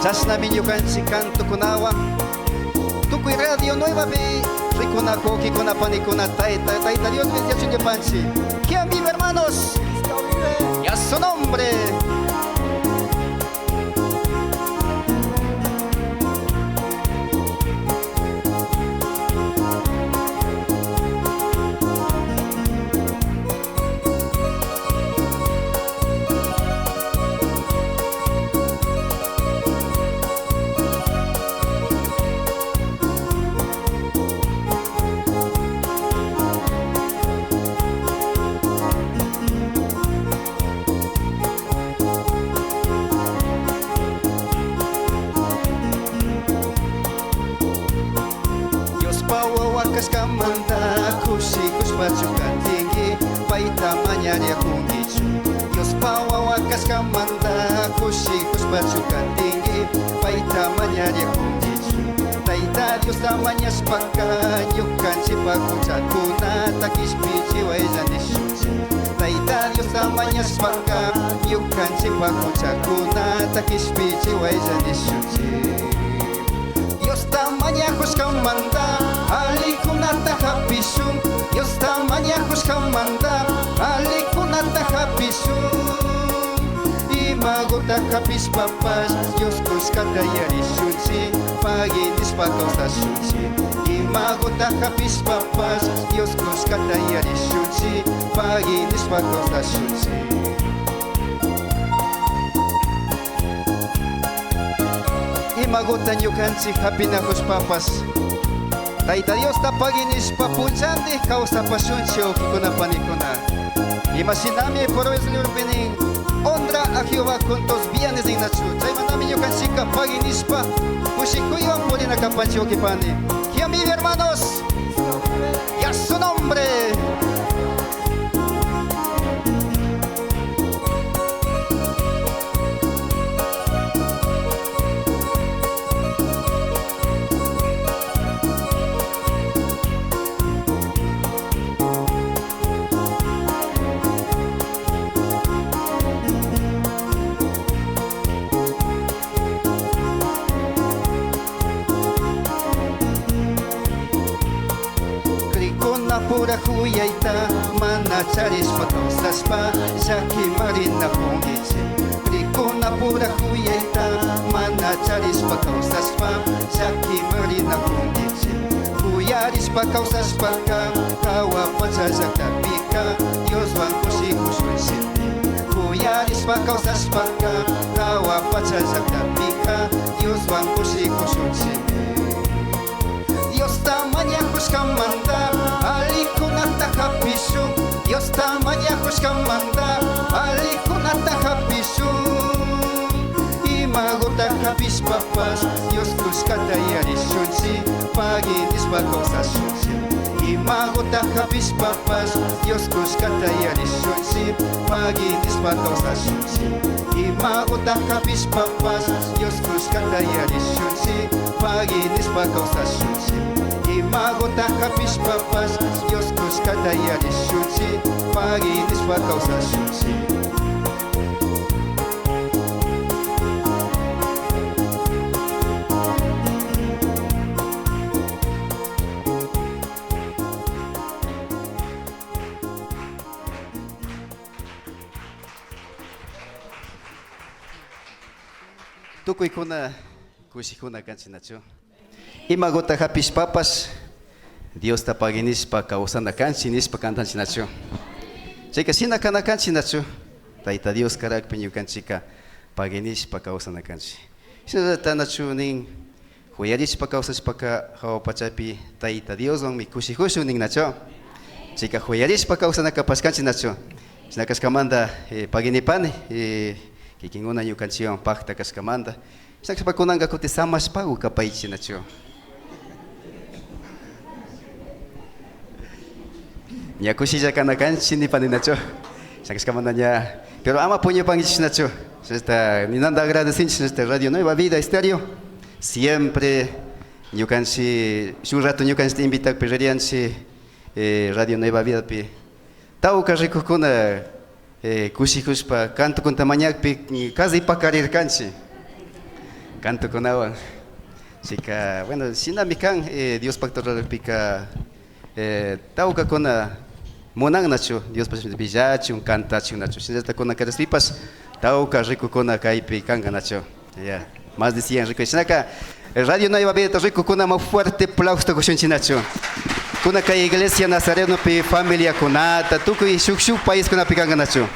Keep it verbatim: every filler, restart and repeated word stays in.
Chashnami ñukanchik cantokunawan tukuy Radio Nuevapi rikuna wawkikuna panikuna Tayta, Tayta Dios bendiciachun ñukanchik. ¿Quién vive, hermanos? Y a su nombre. Diospa wawa kashkamanta kushikushpachu katinki, payta mañariakunkichu. Diospa wawa kashkamanta kushikushpachu katinki, payta mañariakunkichu. Tayta Diosta mañashpaka ñukanchikpa huchakunata kishpichiwaylla nishunchik. Tayta Diosta mañashpaka ñukanchikpa huchakunata kishpichiwaylla nishunchik. Diosta mañakushkamanta allikunata hapishun. Diosta mañakushkamanta allikunata hapishun. Imaguta hapishpapash Dios kushkata yarishunchik, pagui nishpa kawsashunchik. Imaguta hapishpapash Dios kushkata yarishunchik, pagui nishpa kawsashunchik. Imaguta ñukanchik hapinakushpapash Tayta Diosta pagui nishpa punllandi kawsapashunchik, wawkikuna, panikuna. Imashinami proverbiopi nin: "Honra a Jehová con tus bienes", ninachu. Chaymantami ñukanchikka pagui nishpa kushikuywan purina kapanchik, wawki, pani. ¿Quién vive, hermanos? Y a su nombre. Krikunapura kuyayta mana charishpa kawsashpa llakimarinakunkichik. Krikunapura kuyayta mana charishpa kawsashpa llakimarinakunkichik. Kuyarishpa kawsashpaka hawa pacha llaktapika Dioswan kushikushunchik. Kuyarishpa kawsashpaka hawa pacha llaktapika Dioswan kushikushunchik. Diosta mañakushkamanta allikunata hapishun. Diosta mañakushkamanta allikunata hapishun. Imaguta hapishpapash Dios kushkata yarishunchik, pagui nishpa kawsashunchik. Imaguta hapishpapash Dios kushkata yarishunchik, pagui nishpa kawsashunchik. Imaguta hapishpapash Dios kushkata yarishunchik, pagui nishpa kawsashunchik. Imaguta hapishpapash Dios kushkata yarishunchik, pagui nishpa kawsashunchik. Tukuykuna kushikuna kanchik nachu? Imaguta hapishpapash Diosta pagui nishpa kawsana kanchik nishpa kantanchik nachu? Chayka shina kana kanchik nachu? Tayta Dios karakpi ñukanchikka pagui nishpa kawsana kanchik. Shinallata nachu nin, kuyarishpa kawsashpaka hawa pachapi Tayta Dioswanmi kushikushun nin nachu? Chayka kuyarishpa kawsana kapashkanchik nachu? Shina kashkamanta, eh, pagui nipani, eh, kikinkuna ñukanchikwan pakta kashkamanta. Shina kashpa kunanka kutin samashpagu kapaychik nachu? Ña kushilla kana kanchik nipani nachu? Shina kashkamanta ña, pero ama puñupankichik nachu? Shinallata ninanta agradecinchik, shinallata Radio Nueva Vida Estéreo. Siempre ñukanchik shuk rato ñukanchikta invitakpi ririanchik, eh, Radio Nueva Vidapi. Tawka rikukkuna, eh, kushikushpa cantokunata mañakpi, mm, casi pakarirkanchik. cantokunawan. Chika, bueno, shinami kan, eh, Dios pacto rurapika, eh, tawkakuna munan nachu Diospa shimita willachun, cantachun nachu. Shinallata kuna karaspipash tawka rikukuna kaypi kanka nachu. Ya, más de cien rikuy. Shinaka, eh, Radio Nueva Vida rikukunaman fuerte aplauso kushunchik nachu. Kuna kay Iglesia Nazarenopi familiakunata, tukuy shuk shuk paiskunapi kanka nachu.